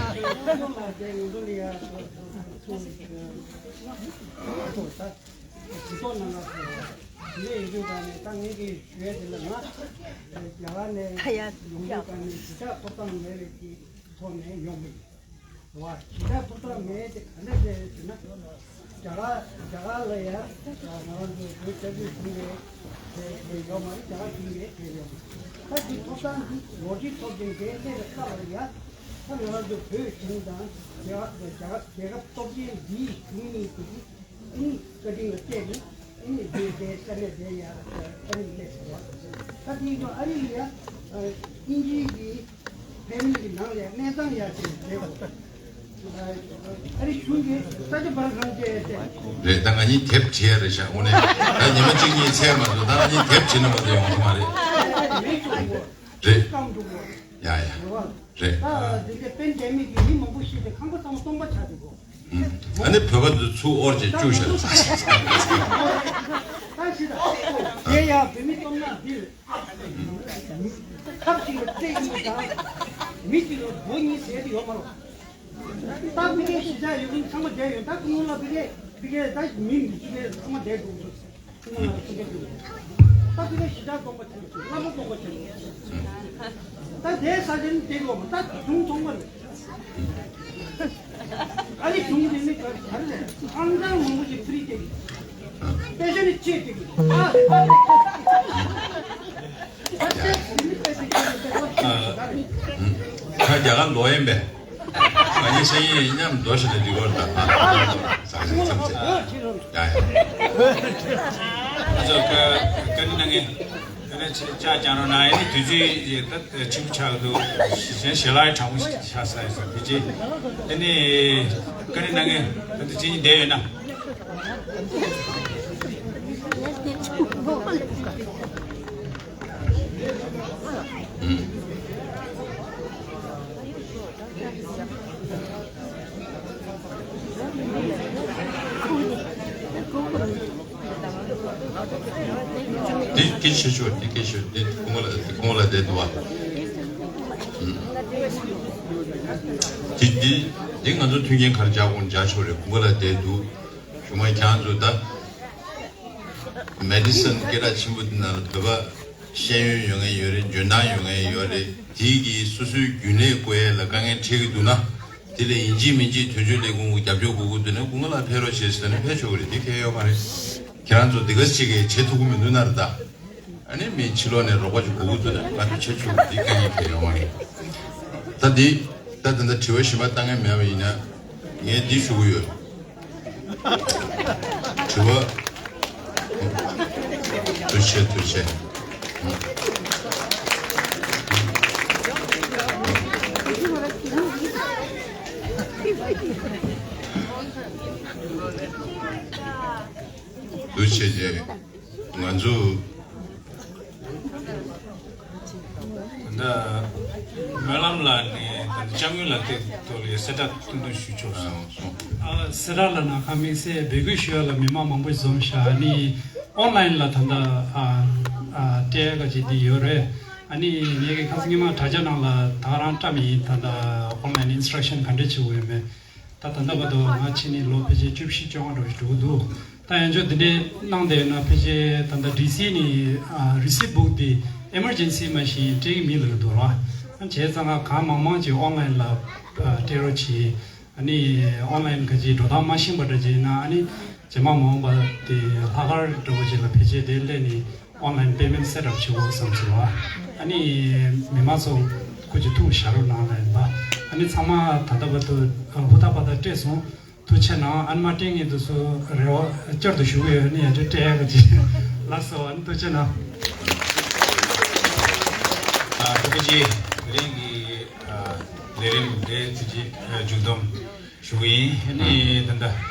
ཇུས་གཏོགས་གནང་བ་དེ་འདྲ་ཡིན་དུས་ད་ནས་ད་ངེད་ཀྱིས་ཞུ་ཡས་དེ་ལ་ང་རྒྱ་གར་ནས་ཡོང་དུས་ད་ནས་གཞིས་ཆགས་ཐོབ་ཐང་མེད་པའི་གི་ཐོག་ནས་ཡོང་གི་ཡིན། བ་གཞིས་ཆགས་ཐོབ་ཐང་མེད་དེ་ག་འདྲ་བྱས་ཟེར་ན་རྒྱ་གར་རྒྱ་གར་ལ་ཡ་ང་རང་ཚོ་བོད་བཅའ་སྡོད་གཞུང་གི་དེ་ཡོད་མ་རེད། རྒྱ་གར་གཞུང་གི་དེ་ཡོད་མ་རེད། ད་འདི་ཐོབ་ཐང་འདི་ལོ་རྒྱུས་ཐོག་ནས་འགན་ལེན་པའི་སྐབས་ལ་ཡ་ད་ང་རང་ཚོ་བོད་གཞུང་དང་རྒྱ་གར་རྒྱ་གར་རྒྱལ་ཁབ་སྟོབས་ཆེན་འདིའི་གཞུང་གཉིས་ཀྱི་ཨ་ནི་བཀའ་དྲིན་ལ་བརྟེན་ནས་ཨ་ནི་དེ་དེ་ས་གནས་དེ་ཡ་ཨ་ནི་སླེབས་སོང་བ། ད་དེ་ཡིན་དུས་ཨ་རི་ཡ་དབྱིན་ཇིའི་གི་ཕེ་མི་ལི་གི་ནང་ལ་ཡ་གནས་ཚང་ཡ་དེ་བྱས་པ། ཨ་རི་གཞུང་གིས་ས་ཆ་བར་ཁང་བཅས་ཏེ། རེད། ད་ང་གཉིས་དེབ་བྲིས་ཡ་རེད་ཤག་དངོས་གནས་ད་ཉི་མ་གཅིག་གཉིས་ཚད་མ་འདུག་ད་ང་གཉིས་དེབ་བྲིས་ན་མ་གཏོགས་ཡོང་ཐུབ་མ་རེད། རེད། ཡ་ཡ། རེད། ད་འདི་འདྲའི་པེན་ཌེ་མིག་གིས་མི་མང་པོ་ཤི་སྟེ་ཁང་པ་ཚང་མ་སྟོང་པ་ཆགས་འདུག་གོ། ཨ་ནི་བོད་པ་ཚོ་ཚུར་དབོར་བྱས་བཅུག་བཞག་ད་ཤི་ད། དེ་ཡང་བོད་མི་སྟོང་ན་འདིར་ཐབས་གཅིག་ལ་རྩེ་གཉིས་དང་མི་གཅིག་ལ་སྒོ་གཉིས་ཟེར་དེ་ཡོད་མ་རེད། ད་ཕ་གིའི་གཞིས་ཆགས་ཡོད་མཁན་ཚང་མ་བསྡད་ཡོད། ད་ཁོང་ལ་ཕ་གི་ཕ་གི་ད་མི་མི་གཅིག་ལ་ཚང་མ་བསྡད་འདུག་ཟེར། ད་ཕ་གི་གཞིས་ཆགས་སྟོང་པ་ཆགས་སོང་། རྣམ་པ་སྟོང་པ་ཆགས་སོང་། ད་དེའི་ས་ཆ་ནི་དེ་གོ་མ་ད་གཞུང་ཚོང་པ་རེད། ཨ་ནི་གཞུང་དེ་ནི་ག་རེ་རེད། ཨང་གྲངས་མང་པོ་ཞིག་ཕ་གིར་སྟེར་གི། པེ་ཤ་ནི་ཆེད་སྟེར་གི། ཨ་ཨ་ཨ་ཨ་ཨ་ཨ་ཨ་ཨ་ཨ་ཨ་ཨ། ཁ་རྒྱ་གར་ལོག་ཡིན་པས། ང་གཉིས་སེང་ཡིན་མཉམ་འགྲོ་ཞིག་ལ་འདི་གོར་ད་ཨ་ཨ་ཨ་ཨ་ཨ། ཡ་ཡ། ཨ་ཙོ་ཀ་ཀ་ནི་ན་ངེ་ཀ་ནི་ཅ་ཅ་ཅང་རོ་ན་ཡིན་དུས་ཚོད་ད་ཆིབས་ཆག་འདུག་གཞན་ཞལ་ལག་གྲང་མོ་ཆགས་ས་ཡིན་ས་དེ་ཅི་ཨ་ནི་ཀ་ནི་ན་ངེ་ད་དུ་ཅི་ཡིན་བསྡད་ཡོད་ན། འདི་སྐད་ཆ་ཤོད། འདི་སྐད་ཆ་ཤོད། འདི་ཁོང་ལ་འདི་ཁོང་ལ་བསྡད་འདུག་བ། འདི་འདི་འདི་ང་ཚོ་མཐུན་རྐྱེན་ག་རེ་རྒྱག་དགོས་རྒྱག་ཆོག་རེད། ཁོང་ལ་བསྡད་འདུག་གཞུག་མ་ཁྱེད་རང་ཚོ་ད། མེ་ཌི་སོན་སྐད་གྲགས་ཆེན་པོ་འདི་ནང་ལ་བོད་པ་ཤེས་ཡོན་ཡོད་མཁན་ཡོད་རེད། འཇོན་ཐང་ཡོད་མཁན་ཡོད་རེད། དེའི་གི་སོ་སོའི་རྒྱུན་ལས་བསྐོ་ཡས་ལ་དཀའ་ངལ་འཕྲད་ཀྱི་འདུག་ན། དེ་ལ་ཡིན་གཅིག་མིན་གཅིག་དོན་གཅོད་ལས་ཁུངས་ཀྱི་རྒྱབ་སྐྱོར་དགོས་ཀྱི་འདུག་ན་སྐུ་ངོ་ལགས་ཕེབས་རོགས་བྱེད་ཟེར་ན་ཕེབས་ཆོག་གི་རེད། དེ་གལ་ཡོད་མ་རེད། ཁྱེད་རང་ཚོ་འདི་ག་ཅིག་གིས་བྱེད་ཐུབ་ཀྱི་མི་འདུག་ན་རེད་ད། ཨ་ནི་མི་ཕྱི་ལོགས་ནས་རོགས་པ་ཅིག་དགོས་ཀྱི་འདུག་ན་ང་ཚོ་བྱེད་ཆོག་གི་རེད། དེ་དཀའ་ངལ་གལ་ཡོད་མ་རེད། ད་འདི་ད་ད་ལྟ་དྲི་བ་གཞན་པ་བཏང་མཁན་མེད་པ་ཡིན་ན་ངས་འདི་ཞུ་གི་ཡོད། དྲི་བ། ཐུགས་རྗེ་ཆེ། ཐུགས་རྗེ་ཆེ། ཐུགས་རྗེ་ཆེ། ང་ཚོ། ད་སྨོན་ལམ་ལགས་ནས་ད་ལྕགས་སྔོན་ལགས་ཀྱི་ཐོག་ལ་གསལ་བསྒྲགས་ཏུང་ཏུང་ཞུ་ཆོག་སོང་། ཨ་སེ་ར་ལ་ན་ཁ་དམིགས་བསལ་འབོད་སྐུལ་ཞུ་ཡ་ལ་མི་མང་མང་པོ་འཛོམས་ཤག་ཨ་ནི་ཨོན་ལན་ལ་ད་ལྟ་ཨ་ཨ་སྤྲད་ཡ་ག་ཅིག་འདི་ཡོད་རེད། ཨ་ནི་ངས་ཀྱི་ཁ་སང་ཉི་མ་དྲ་རྒྱ་ནང་ལ་ད་ག་རང་བཀྲམ་ཡིན། ད་ལྟ་ཨོན་ལན་ཨིན་སི་ཊྲག་ཤན་ག་འདྲས་བྱེད་དགོས་ཡོད་མེད། ད་ད་ལྟ་བར་དུ་ང་ཕྱིན་ནས་ལོ་ཕལ་ཆེར་བཅུ་བཞི་བཅོ་ལྔ་འདྲ་བོ་ཞིག་འགྲོ་གི་འདུག་ད་ཡང་ཅོ་འདི་འདྲའི་གནང་བསྡད་ཡོད་ན་ཕལ་ཆེར་ད་ལྟ་ཌི་སི་ནས་ཨ་རི་སིབ་བུག་འདི་ཨེ་མར་ཇེན་སི་མ་གཞི་སྤྲད་ཀྱི་མེད་ལབ་ཀྱི་འདུག་ར། བྱས་ཙང་ང་གང་མང་མང་ཅིག་ཨོན་ལན་ལ་ཨ་སྤྲད་རོགས་གྱིས། ཨ་ནི་ཨོན་ལན་ག་ཅིག་འགྲོ་སྟངས་མ་ཤེས་པ་འདྲ་ཅིག་ཡིན་ན་ཨ་ནི་རྗེས་མ་མ་འོངས་པ་དེ་ལྷག་དཀར་འདྲ་བོ་ཅིག་ལ་ཕལ་ཆེར་དེ་སླེབས་ནས་ཨོན་ལན་པེ་མེན་ཊི་སེ་ཊི་ཨབ་བྱེད་དགོས་བསམ་སོང་བ། ཨ་ནི་མི་མང་ཚོ་སྐུ་མཁྱེན་ཐུགས་བཞག་རོགས་གནང་ལབ་ཡིན་པ། ཨ་ནི་ཚང་མ་ད་ལྟ་བར་དུ་ཧུར་ཐག་པ་ཐག་སྤྲད་སོང་། ཐུགས་རྗེ་གནང་། ཨ་ནི་མ་སྤྲད་མཁན་དེ་ཚོ་རེ་བ་བསྐྱར་དུ་ཞུ་གི་ཡོད། ཨ་ནི་ཡར་འདྲི་སྤྲད་ཡག་ཅིག་ལགས་སོ། ཨ་ནི་ཐུགས་རྗེ་གནང་། ཨ་ཐུགས་རྗེ་ཆེ། དེ་རིང་གི་ཨ་ལས་རིམ་འདི་ཐུགས་རྗེ་ཨ་མཇུག་བསྡོམས་ཞུ་གི་ཡིན། ཨ་ནི་ད་ལྟ་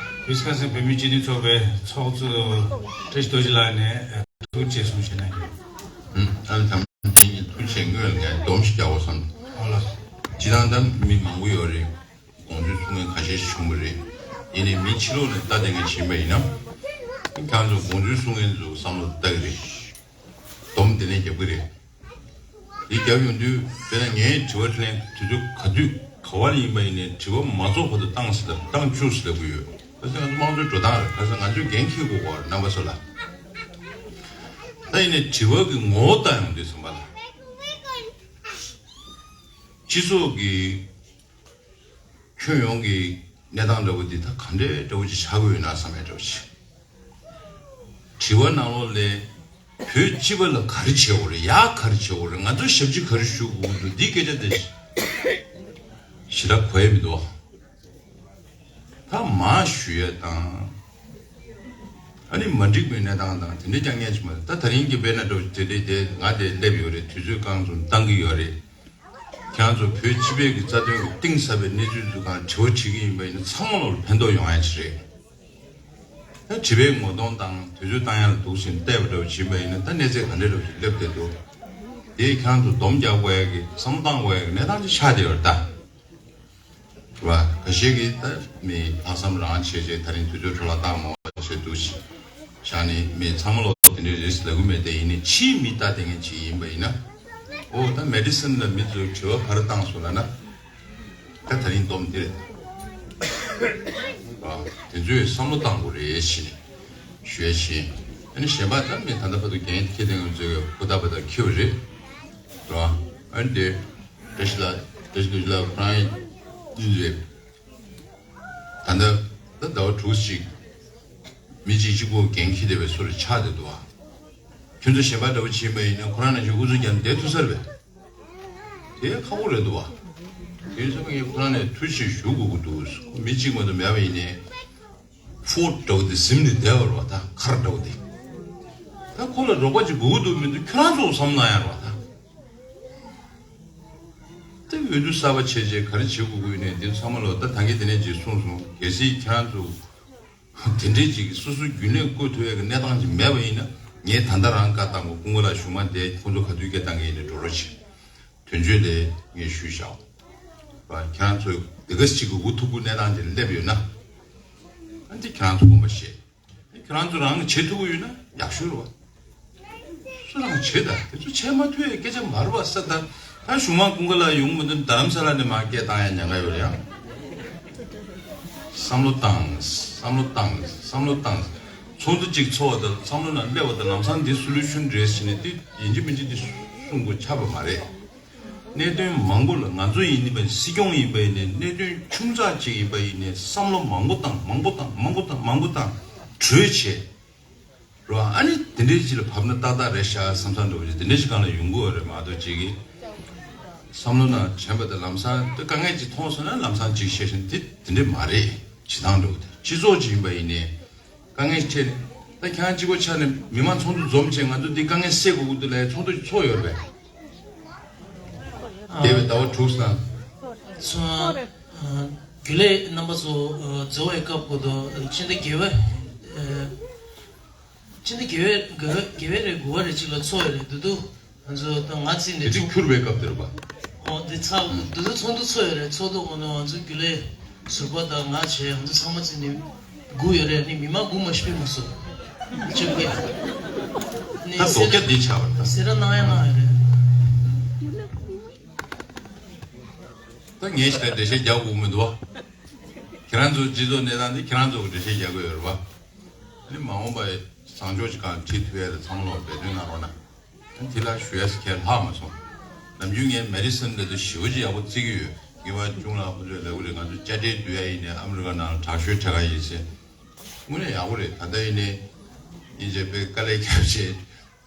ཝི་སི་ཀོན་སིན་བོད་མིའི་སྤྱི་མཐུན་ཚོགས་པའི་ཚོགས་གཙོ་བཀྲ་ཤིས་རྡོ་རྗེ་ལགས་ནས་ཨ་ཐུགས་རྗེ་གསུང་བཤད་གནང་གི་ཡོད། ཨ་ནི་དམ་འཛིན་གྱི་ཐུགས་རྗེ་ཆེ། སྔོན་ལ་ངས་སྡོམ་ཞིག་རྒྱག་དགོས་བསམ། ཨ་ལ། སྤྱིར་བཏང་ད་མི་མང་པོ་ཡོད་རེད། དགོངས་ཚུལ་གསུང་མཁན་ཁ་ཤས་ཤིག་བྱུང་བ་རེད། ཡིན་ནའི་མི་ཕྱི་ལོགས་ནས་ལྟ་བསྡད་མཁན་ཡིན་པ་ཡིན་ན། ཁྱེད་རང་ཚོ་དགོངས་ཚུལ་གསུང་མཁན་ཚོ་བསམ་བློ་ལྟ་གི་རེད། སྡོམ་དེ་ནས་རྒྱབ་ཀྱི་རེད། འདི་རྒྱབ་ཡོང་དུས་དཔེར་ན་ངས་དྲི་བ་དྲིས་ལན་དུས་ཚོད་ག་དུས་ག་བ་ལ་ཡིན་པ་ཡིན་ནའི་དྲི་བ་མ་རྫོགས་བར་དུ་བཏང་ཟེར་ལབ། བཏང་བཅུག་ཟེར་ལབ་ཀྱི་ཡོད། ཁ་སང་ང་ཚོ་དམངས་གཙོའི་འགྲོ་སྟངས་རེད། ཁ་སང་ང་ཚོས་འགན་འཁྱེར་དགོས་པ་རེད། རྣམ་པ་ཚོ་ལ། ད་ཡིན་ནའི་དྲི་བ་གི་ངོ་བོ་ལྟ་ཡོང་དུས་ཙམ་པ་ལ། སྤྱི་ཚོགས་ཀྱི་ཁྱོན་ཡོངས་ཀྱི་གནས་སྟངས་འདྲ་བོ་འདི་ད་ག་འདྲའི་འདྲ་བོ་ཅིག་ཆགས་ཀྱི་ཡོད་ན་བསམ་ཡས་འདྲ་བོ་ཅིག་དྲི་བ་ནང་ལོགས་ལ་བོད་སྤྱི་པ་ལ་ག་རེ་བྱེད་དགོས་རེད། ཡག་ག་རེ་བྱེད་དགོས་རེད། ང་ཚོས་ཞབས་ཕྱི་ག་རེ་ཞུ་དགོས་འདུག་འདི་སྐད་ཆ་དེ་ཞེ་དྲག་གོ་ཡས་མི་འདུག་ད་མ་ཞུ་ཡས་དང་། ཨ་ནི་མ་འགྲིག་པའི་གནས་སྟངས་དང་དེ་འདྲའི་རྐྱང་ངེས་ཅིག་མ་རེད། ད་ད་རིང་གི་དཔེར་ན་འདྲ་བོ་དེ་འདྲའི་དེ་ང་དེ་སླེབས་ཡོད་རེད། དུས་ཚོད་རྐང་ཙམ་བཏང་གི་ཡོད་རེད། ཁྱེད་རང་ཚོ་བོད་སྤྱི་པའི་གི་རྩ་དོན་གི་གཏིང་ཟབ་པའི་གནས་ཚུལ་ཚོ་གང་དྲི་བ་དྲི་གི་ཡིན་པ་ཡིན་ན་ཚང་མ་ལ་ཕན་ཐོགས་ཡོང་ཡ་ཅིག་རེད། ད་དྲི་བའི་ངོ་གདོང་དང་དུས་ཚོད་བཏང་ཡ་ལ་འདུག་ཟིན་བལྟས་པ་འདྲ་བོ་བྱིན་པ་ཡིན་ན་ད་གནས་ཚད་ག་འདྲ་འདྲ་བོ་ཞིག་སླེབས་བསྡད་འདུག་དེ་ཁྱེད་རང་ཚོ་སྡོམ་རྒྱག་དགོས་ཡ་གི་བསམ་བློ་བཏང་དགོས་ཡ་གི་གནས་སྟངས་ཅིག་ཆགས་བསྡད་ཡོད་རེད་ད། རེད་བ། ཁ་ཤས་ཀྱིས་ད་མི་ལྷག་བསམ་རང་བྱས་བྱས་ད་རིང་དུས་ཚོད་འཕྲོ་བརླག་བཏང་མ་བྱས་འདུག་བྱས་ནས་མི་ཚང་མ་ལོག་དེ་འདྲའི་རེད་ལབ་གི་མེད། དེ་ཡིན་ནའི་ཕྱིའི་མི་ལྟ་དེ་ངན་ཅིག་ཡིན་པ་ཡིན་ན། ཨོ་ད་མེ་ཌི་སིན་ལ་མི་ཚོས་དྲི་བ་ག་རེ་བཏང་སོང་ལབ་ན། ད་ད་རིང་སྡོམ་འདི་རེད། རེད་བ། དེ་ཚོས་བསམ་བློ་བཏང་དགོས་རེད་ཞེས་ནས་ཞུ་ཡ་བྱས། ཨ་ནི་གཞན་པ་ད་མི་ད་ལྟ་བར་དུ་འགན་འཁྱེར་དེ་ང་ཚོས་ཧུར་ཐག་པ་ཐག་འཁྱེར་བ་རེད། རེད་བ། ཨ་ནི་དེ། བཀྲ་ཤིས་ལགས། བཀྲ་ཤིས་རྡོ་རྗེ་ལགས་ཁོ་རང་ཡིན་རེད། ད་ལྟ་ད་ཟླ་བ་དྲུག་ཅིག་མི་གཅིག་གཅིག་པོ་འགན་འཁྱེར་བསྡད་པའི་བཟོ་འདྲ་ཆགས་བསྡད་འདུག་བ། ཁྱོད་ཚོ་གཞན་པ་འདྲ་བོ་ཅིག་ཡིན་པ་ཡིན་ན་ཁོ་རང་ནང་བཞིན་ཨུ་ཚུགས་རྒྱབ་ནས་བསྡད་ཐུབ་ས་རེད་པས། དེ་ཁག་པོ་རེད་འདུག་བ། དེ་ཡིན་ཙང་ངས་ཁོ་རང་ནས་ཐུགས་རྗེ་ཆེ་ཞུ་དགོས་ཀྱི་འདུག་མི་གཅིག་མ་གཏོགས་མེད་པ་ཡིན་ནའི། ཕོར་འདྲ་བོ་དེ་གཟིམ་ནས་བསྡད་པ་རེད་བ། ད་མཁར་འདྲ་བོ་དེ། ད་ཁོ་ལ་རོགས་པ་ཅིག་དགོས་ཀྱི་འདུག་མི་འདུག་ཁྱོད་རང་ཚོ་བསམ་བློ་ཡང་རེད་བ་ད། དེ་འོས་བསྡུ་གསར་པ་བྱས་རྗེས་ག་རེ་བྱེད་དགོས་ཀྱི་ཡོད་ནས་འདི་ཚང་མ་ལོ་ད་ད་གིན་དེ་ནས་ཅིག་གསུངས་སོང་། གལ་སྲིད་ཁྱེད་རང་ཚོ་དེ་འདྲའི་ཅིག་སོ་སོའི་རྒྱུན་ལས་བསྐོས་ཐུབ་ཡག་གི་གནས་སྟངས་ཅིག་མེད་པ་ཡིན་ན་ངས་ད་ལྟ་རང་བཀའ་བཏང་དགོས། ཀུན་དགའ་ལགས་གཞུག་མ་དེ་ཁོང་ཚོ་ག་དུས་སྐད་བཏང་གི་ཡིན་ནས་འགྲོ་རོགས་བྱེད། དོན་གཅོད་དེ་ངས་ཞུས་བཞག་པ། ཁྱེད་རང་ཚོས་དེ་ག་ཅིག་གི་འུ་ཐུག་པོ་གནས་སྟངས་ཅིག་སླེབས་ཡོད་ན། ཨ་འདི་ཁྱེད་རང་ཚོ་དགོངས་པ་བཞེས། ཁྱོད་རང་ཚོ་རང་གིས་བྱེད་ཐུབ་ཀྱི་ཡོད་ན་ཡག་ཤོས་རེད་བ། སུ་རང་བྱེད་ད་དེ་ཚོ་བྱེད་མ་ཐུབ་ཡའི་སྐད་ཆ་མ་རེད་བ་ས། ད་ད་གཞུག་མ་ཀུན་དགའ་ལགས་ཡོང་མི་འདུག་རྡ་རམ་ས་ལ་ནས་མར་སྐད་བཏང་ཡ་ཉེན་ཁ་ཡོད་རེད་ཡ། བསམ་བློ་བཏང་། བསམ་བློ་བཏང་། བསམ་བློ་བཏང་། ཚོགས་འདུ་གཅིག་ཚོགས་པ་དང་བསམ་བློ་ནང་སླེབས་པ་དང་ལམ་སང་འདི་སོ་ལུ་ཤུན་རེད་ཟེར་ནས་འདི་ཡིན་གཅིག་མིན་གཅིག་འདི་གསུང་དགོས་ཆགས་པ་མ་རེད། གནད་དོན་མང་པོ་ལ་ང་ཚོ་ཡིན་ནི་པ་སྲིད་སྐྱོང་ཡིན་པ་ཡིན་ནའི་གནད་དོན་ཆུང་ཙག་ཅིག་ཡིན་པ་ཡིན་ནའི་བསམ་བློ་མང་པོ་བཏང་མང་པོ་བཏང་མང་པོ་བཏང་མང་པོ་བཏང་གྲོས་བྱས། རོ་ཨ་ནི་དེ་འདྲའི་ཅིག་ལ་བབས་ན་ཏག་ཏག་རེད་ཤག་བསམ་བསམ་འདྲ་བོ་ཅིག་དེ་འདྲའི་ཅིག་སྒང་ལ་ཡོང་གི་ཡོད་རེད་མ་གཏོགས་ཅིག་གི་བསམ་བློ་ནང་དྲན་པ་དང་ལམ་སང་དེ་དཀའ་ངལ་ཅིག་མཐོང་སོང་ན་ལམ་སང་ཅིག་བཤད་བཞིན་དེ་དེ་འདྲས་མ་རེད། བྱེད་སྟངས་འདྲ་བོ་དེ་སྤྱི་ཚོགས་ཅིག་ཡིན་པ་ཡིན་ནའི། དཀའ་ངལ་འཕྲད་ནས་ད་ཁྱེད་རང་གཅིག་པོ་ཆགས་ནས་མི་མང་ཚོགས་འདུ་འཛོམས་བྱས་ང་ཚོ་འདི་དཀའ་ངལ་སེལ་དགོས་ཀྱི་འདུག་ལབ་ཡ་ཚོགས་འདུ་ཚོགས་ཡོད་རེད་པས། འདས་པའི་ཟླ་བ་དྲུག་ཙམ། ཚོ་ཨ་རྒྱུན་ལས་རྣམ་པ་ཚོ་ཨ་འཛོལ་བའི་སྐབས་ཀྱི་འདུག་སྤྱི་ཟླ་བརྒྱད་པ་ཨ་སྤྱི་ཟླ་བརྒྱད་པའི་བརྒྱད་པའི་རེད་དགུ་པ་རེད་ཅིག་ལ་ཚོགས་ཡོད་རེད་འདུག་འདུག་ང་ཚོ་ད་ང་རྩིས་ནས་དེ་དུས་ཚོགས་འཁྱུར་བའི་སྐབས་དེ་རེད་པ། ཨོ་འདི་ཚ་འདི་ཚོ་ཚོགས་འདུ་ཚོགས་ཡོད་རེད། ཚོགས་འདུ་འོ་ན་ང་ཚོ་རྒྱུན་ལས་ ཟུར་པ་དང་ང་བྱས་ང་ཚོ་ཚང་མ་བརྩིས་ནས་སྒུག་ཡོད་རེད། ནི་མི་མང་སྒུག་མ་ཤེས་མ་སོང་། ཅི་དགོས། ནི་ད་ཟེར་རྡོག་རྒྱ་འདི་ཆགས་པ་རེད། ཟེར་ར་གནང་ཡ་གནང་ཡ་རེད། ད་ངས་ཞིག་ལ་འགྲེལ་བཤད་རྒྱག་དགོས་མི་འདུག་བ། ཁྱེད་རང་ཚོ་སྤྱི་ཚོགས་གནས་སྟངས་འདི་ཁྱེད་རང་ཚོ་གི་འགྲེལ་བཤད་རྒྱག་དགོས་ཡོད་རེད་བ། ནི་མ་འོངས་པ་བཟང་ཕྱོགས་ཀྱི་སྒང་ཁྲིད་ཐུབ་ཡ་ལ་ཚང་མ་ལོག་འབད་བརྩོན་གནང་རོགས་གནང་། དེ་ལ་ཞུ་ཡས་ཁས་ལྷག་མ་སོང་། ནམ་རྒྱུན་ངས་མེ་ཌི་སན་འདི་ཚོ་ཞེ་པོ་ཅིག་ཡག་པོ་བརྩི་གི་ཡོད། དགེ་བ་ཅུང་ལ་ཁོ་ཚོས་ལབ་གི་རེད། ང་ཚོ་དཔྱ་ཁྲལ་བསྡུ་ཡ་ཡིན་ནའི་ཨ་མི་རི་ཀ་ནང་ལ་དྲག་ཤོས་གྲས་ཀ་ཡིན་ཟེར། དངོས་གནས་ཡག་པོ་རེད། ད་ལྟ་ཡིན་ནའི་ཡིན་ཅེས་པའི་དཀའ་ལས་བརྒྱབ་བྱས་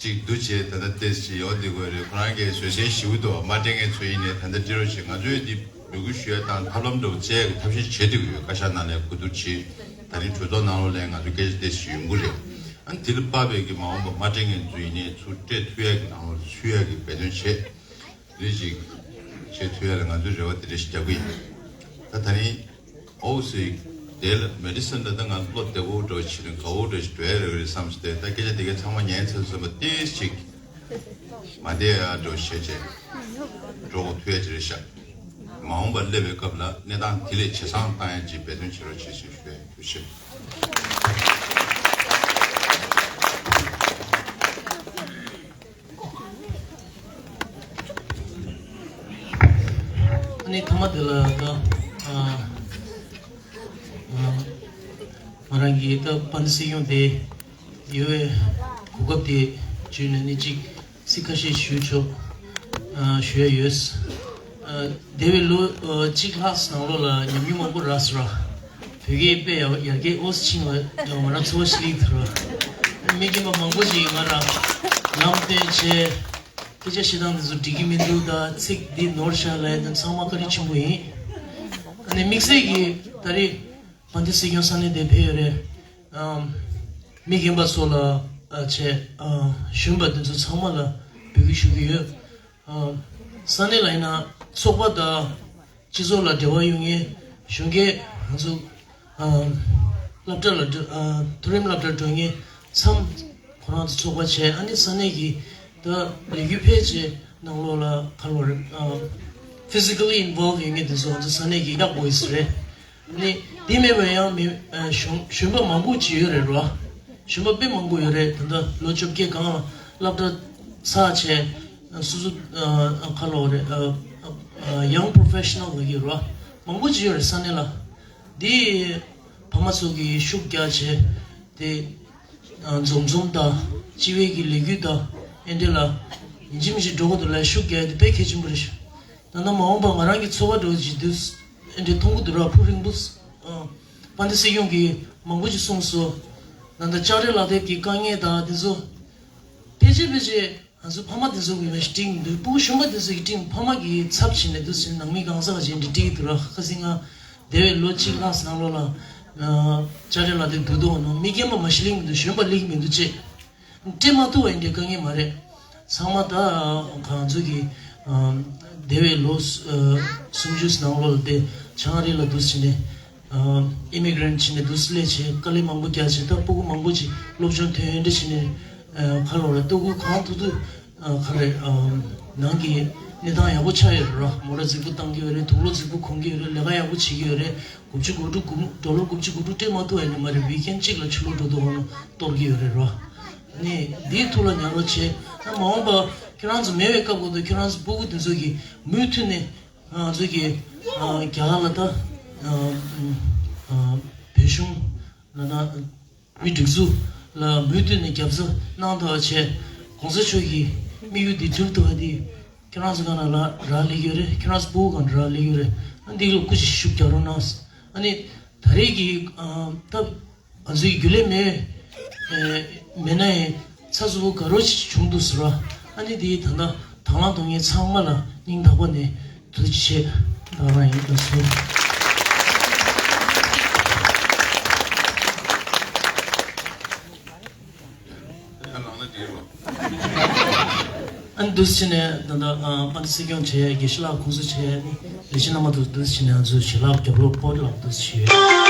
ཅིག་བསྡུ་བྱས་ད་ལྟ་ཏེས་ཅིག་ཡོང་བསྡད་དགོས་རེད། ཁོ་རང་གིས་བཟོད་བསྲན་ཞེ་པོ་འདུག་མ་སྤྲད་མཁན་ཚོ་ཡིན་ནའི་ད་ལྟ་སྤྲད་རོགས་བྱེད། ང་ཚོས་འདི་འབོད་སྐུལ་ཞུ་ཡ་དང་ཐབས་ལམ་འདྲ་བོ་བཙལ་ཡ་གི་ཐབས་ཤེས་བྱེད་བསྡད་ཀྱི་ཡོད། བཀའ་ཤག་ནང་ལ་གོ་བསྡུར་བྱེད། ད་རིང་གྲོས་ཚོགས་ནང་ལོགས་ལ་ང་ཚོ་སྐད་ཆ་ཏོག་ཙམ་ཡོང་གི་རེད། ཨ་ནི་དེ་ལ་དཔག་པའི་གི་མ་འོངས་པ་མ་སྤྲད་མཁན་ཚོ་ཡིན་ནའི་ཚུར་སྤྲད་ཐུབ་ཡ་གི་ནང་ལོགས་ལ་ཚུད་ཡ་གི་འབད་བརྩོན་བྱེད། རེ་ཞིག་བྱེད་ཐུབ་ཡ་ལ་ང་ཚོའི་རེ་བ་དེ་འདྲ་ཞིག་རྒྱག་གི་ཡིན། ད་ད་རིང་ཨོ་སི་དེ་ལ་མེ་ཌི་སན་ལ་ད་ང་བློ་བདེ་བོ་འདྲ་བོ་བྱེད་རིང་དགའ་བོ་འདྲ་ཞིག་འགྲོ་ཡ་རེ་བ་རེད་བསམ་སྟེ། ད་སྐད་ཆ་དེ་གའི་ཚང་མ་ཉན་ཚར་སོང་བ་ཏོག་ཙམ་ཅིག་མ་བདེ་ཡ་འདྲ་བོ་བྱས་བྱས་འགྲོ་དགོས་ཐུག་ཡ་ཅིག་རེད་ཤག་མ་འོངས་པར་སླེབས་པའི་སྐབས་ལ་གནས་སྟངས་དེ་ལས་ཇེ་བཟང་བཏང་ཡ་ཅིག་འབད་བརྩོན་བྱེད་རོགས་བྱེད་ཅེས་ཞུ་ཡ་ཡིན། ཐུགས་རྗེ་ཆེ། ཨ་ནི་མཐའ་མ་དེ་ལ་ད་ཨ་ཨ་ང་རང་གིས་ད་དཔལ་ལྡན་སྲིད་སྐྱོང་དེ་ཡོད་པའི་གོ་སྐབས་དེ་བརྒྱུད་ནས་ནི་གཅིག་ཚིག་ཁ་ཤས་ཞུ་ཆོག་ཨ་ཞུ་ཡ་ཡོད། ཨ་འདས་པའི་ལོ་ཨ་གཅིག་ལྷག་ནང་ལོགས་ལ་ཉམས་མྱོང་མང་པོ་རག་སོང་ར། བོད་སྐད་དཔེ་ཡག་ཡར་རྒྱས་ཨོ་སི་ཕྱིན་པ་ང་རང་ཚོར་བ་ཞིག་སླེབས་ཐུབ་ར། མི་རྒན་པ་མང་པོ་ཞིག་ང་རང་ལམ་སྟོན་བྱས། སྐད་ཆ་བཤད་སྟངས་འདི་ཚོ་འགྲིག་གི་མི་འདུག་ད་ཚིག་འདི་ནོར་ཤག་ལབ་ཡ་འདི་ཚང་མ་བཀའ་དྲིན་ཆེན་པོ་ཡིན། ཨ་ནི་དམིགས་བསལ་གྱིས་ད་རེས་དཔལ་ལྡན་སྲིད་སྐྱོང་ས་གནས་འདིར་ཕེབས་ཡོད་རེད། ཨམ། མི་རྒན་པ་ཚོ་ལ་ཨ་བྱས་ཨ་གཞོན་པ་འདི་ཚོ་ཚང་མ་ལ་འབོད་སྐུལ་ཞུ་གི་ཡོད། ཨ་ས་གནས་ལ་ཡིན་ན་ཚོགས་པ་དང་སྤྱི་ཚོགས་ལ་འབྲེལ་བ་ཡོད་མཁན་གཞོན་སྐྱེས་ང་ཚོ་ཨ་སློབ་གྲྭ་ལ་འགྲོ་ཨ་མཐོ་རིམ་སློབ་གྲྭར་འགྲོ་མཁན་མཚམས་ཁོ་རང་ཚོ་ཚོགས་པ་བྱས། ཨ་ནི་ས་གནས་ཀྱི་ད་ལས་འགུལ་ཕལ་ཆེར་ནང་ལོགས་ལ་ཁ་ལོ་རེད་ཨ་physically involve ཡོད་མཁན་དེ་ཚོ་ང་ཚོ་ས་གནས་ཀྱི་ཡག་པོ་ཡོད་ས་རེད། ནི་དེ་མེད་པ་ཡང་མི་ཨ་གཞོན་གཞོན་པ་མང་པོ་ཅིག་ཡོད་རེད་རོ། གཞོན་པ་དཔེ་མང་པོ་ཡོད་རེད། ད་ལྟ་ལོ་བཅོ་བརྒྱད་སྒང་ལ་སློབ་གྲྭ་ཚར་བྱས་སོ་སོ་ཨ་ཁ་ལོ་རེད་ཨ་ཨ་young professional ལབ་ཀྱི་རོ། མང་པོ་ཅིག་ཡོད་རེད་ས་གནས་ལ། དེ་ཕ་མ་ཚོ་གིས་ཤུགས་རྒྱག་བྱས་དེ་ཨ་འཛོམས་འཛོམས་དང་སྤྱི་པའི་གི་ལས་འགུལ་དང་ཨེ་འདྲ་ལ་ཡིན་གཅིག་མིན་གཅིག་འགྲོ་དགོས་འདུག་ལ་ཤུགས་རྒྱག་ཡ་དེ་དཔེ་གལ་ཆེན་པོ་རེད་ཤག་ད་ལྟ་མ་འོངས་པ་ང་རང་གི་འཚོ་བ་འགྲོ་བཞིན་དུས་ཨེ་འདྲའི་མཐོང་གི་འདུག་ར། ཕུགས་རིང་པོ། ཨ་དཔལ་ལྡན་སྲིད་སྐྱོང་གིས་མང་པོ་ཞིག་གསུངས་སོང་། ད་ལྟ་ལྕགས་རི་ལག་དེབ་ཀྱི་དཀའ་ངལ་དང་དེ་ཚོ་ཕལ་ཆེར་ཕལ་ཆེར་ང་ཚོ་ཕ་མ་དེ་ཚོ་གིས་མ་ཤེས་ཀྱི་འདུག་ཕྲུ་གུ་གཞོན་པ་དེ་ཚོ་གིས་ཀྱི་འདུག་ཕ་མ་གི་ཚབ་བྱས་ནས་འདུག་ཟེར་ནང་མི་གང་ཟག་ག་ཅིག་འདྲ་འགྲིག་གི་འདུག་ར། ཁ་སང་ང་འདས་པའི་ལོ་གཅིག་ལྷག་ནང་ལོགས་ལ་ལྕགས་རི་ལག་དེབ་བསྡུ་དོ་ནོ་མི་རྒན་པ་མ་ཤེས་ལེགས་མི་འདུག་གཞོན་པ་ལེགས་མི་འདུག་ཅེས། སྤྲད་མ་ཐུབ་པ་ཡིན་དེ་དཀའ་ངལ་མ་རེད། ཚང་མ་ད་ང་ཚོ་གི་འདས་པའི་ལོ་སུམ་ཅུ་ནང་ལོགས་ལ་དེ་ལྕགས་རི་ལ་འདུག་བྱས་ནས་ཨིམ་མི་གྷི་རེན་ཊི་བྱས་ནས་འདུག་སླེབས་བྱས་དཀའ་ལས་མང་པོ་རྒྱག་བྱས་ད་སྤུ་གུ་མང་པོ་ཅིག་སློབ་སྦྱོང་ཐོན་ཡོད་འདྲ་བྱས་ནས་ཁ་ལོ་ར་ལྟོ་གོས་གང་ཐུབ་ཐུབ་ག་རེ་ནང་གི་གནས་སྟངས་ཡག་པོ་ཆགས་ཡོད་རེད་ར། མོ་ཊ་རྫིག་པོ་བཏང་གི་ཡོད་རེད། དུག་ལོག་རྫིག་པོ་གོན་གི་ཡོད་རེད། ལས་ཀ་ཡག་པོ་བྱེད་ཀྱི་ཡོད་རེད། དགུ་བཅུ་གོ་དྲུག་དགུ་ཌོ་ལར་དགུ་བཅུ་གོ་དྲུག་སྤྲད་མ་ཐུབ་པ་ཡིན་ན་མ་རེད། ཝིག་ཨེན་གཅིག་ལ་ཕྱི་ལོགས་འགྲོ་དུས་ཧོ་ནོ་གཏོར་གྱི་ཡོད་རེད་རོ། ནི་འདིའི་ཐུགས་ལ་ཉར་རོགས་བྱེད། ད་མ་འོངས་པ་ཁྱེད་རང་ཚོ་མེད་པའི་སྐབས་ཀུན་ཏུ་ཁྱེད་རང་ཚོ་སྤུ་གུ་དེ་ཚོ་གིས་མུ་མཐུད་ནས་ང་ཚོ་གི་རྒྱ་གར་ལ་ད་བོད་གཞུང་ལ་ན། མི་སྒྲིག་འཛུགས་ལ་མུ་མཐུད་ནས་རྒྱབ་སྐྱོར་གནང་ཐུབ་པ་བྱས། གོང་ས་མཆོག་གི་དམིགས་ཡུལ་འདི་འགྲུབ་ཐུབ་པ་འདི་ཁྱེད་རང་ཚོ་གང་ལ་རག་ལས་ཀྱི་ཡོད་རེད། ཁྱེད་རང་ཚོ་སྤུ་གུ་གང་ལ་རག་ལས་ཀྱི་ཡོད་རེད། ཨ་འདི་ལ་སྐུ་མཁྱེན་ཤུགས་རྒྱག་རོགས་གནང་། ཨ་ནི་ད་རེས་ཀྱི་ད་ང་ཚོའི་རྒྱུན་ལས་མེད་མེད་ན་ཡང་ཚ་ཚུ་བོ་དགའ་རོགས་ཅིག་བྱུང་འདུག་ཟེར་བ། ཨ་ནི་འདི་ད་ལྟ་དང་བླངས་གཏོང་མཁན་ཚང་མ་ལ་སྙིང་ཐག་པ་ནས་ཐུགས་རྗེ་ཆེ། ད་རང་ཡིན་ད་སུ། ཨ་ནི་འདུག་སེ་བྱས་ནས་ད་ལྟ་ཨ་དཔལ་ལྡན་སྲིད་སྐྱོང་བྱས། དགེ་བཤེས་ལགས་ཁོང་ཚོ་བྱས། ཨ་ནི་ལས་བྱེད་རྣམ་པ་ཚོ་འདུག་སེ་བྱས་ནས་ང་ཚོ་བྱིན་རླབས་རྒྱབ་ལོགས་སྤོ་ལགས་འདུག་སེ་བྱས།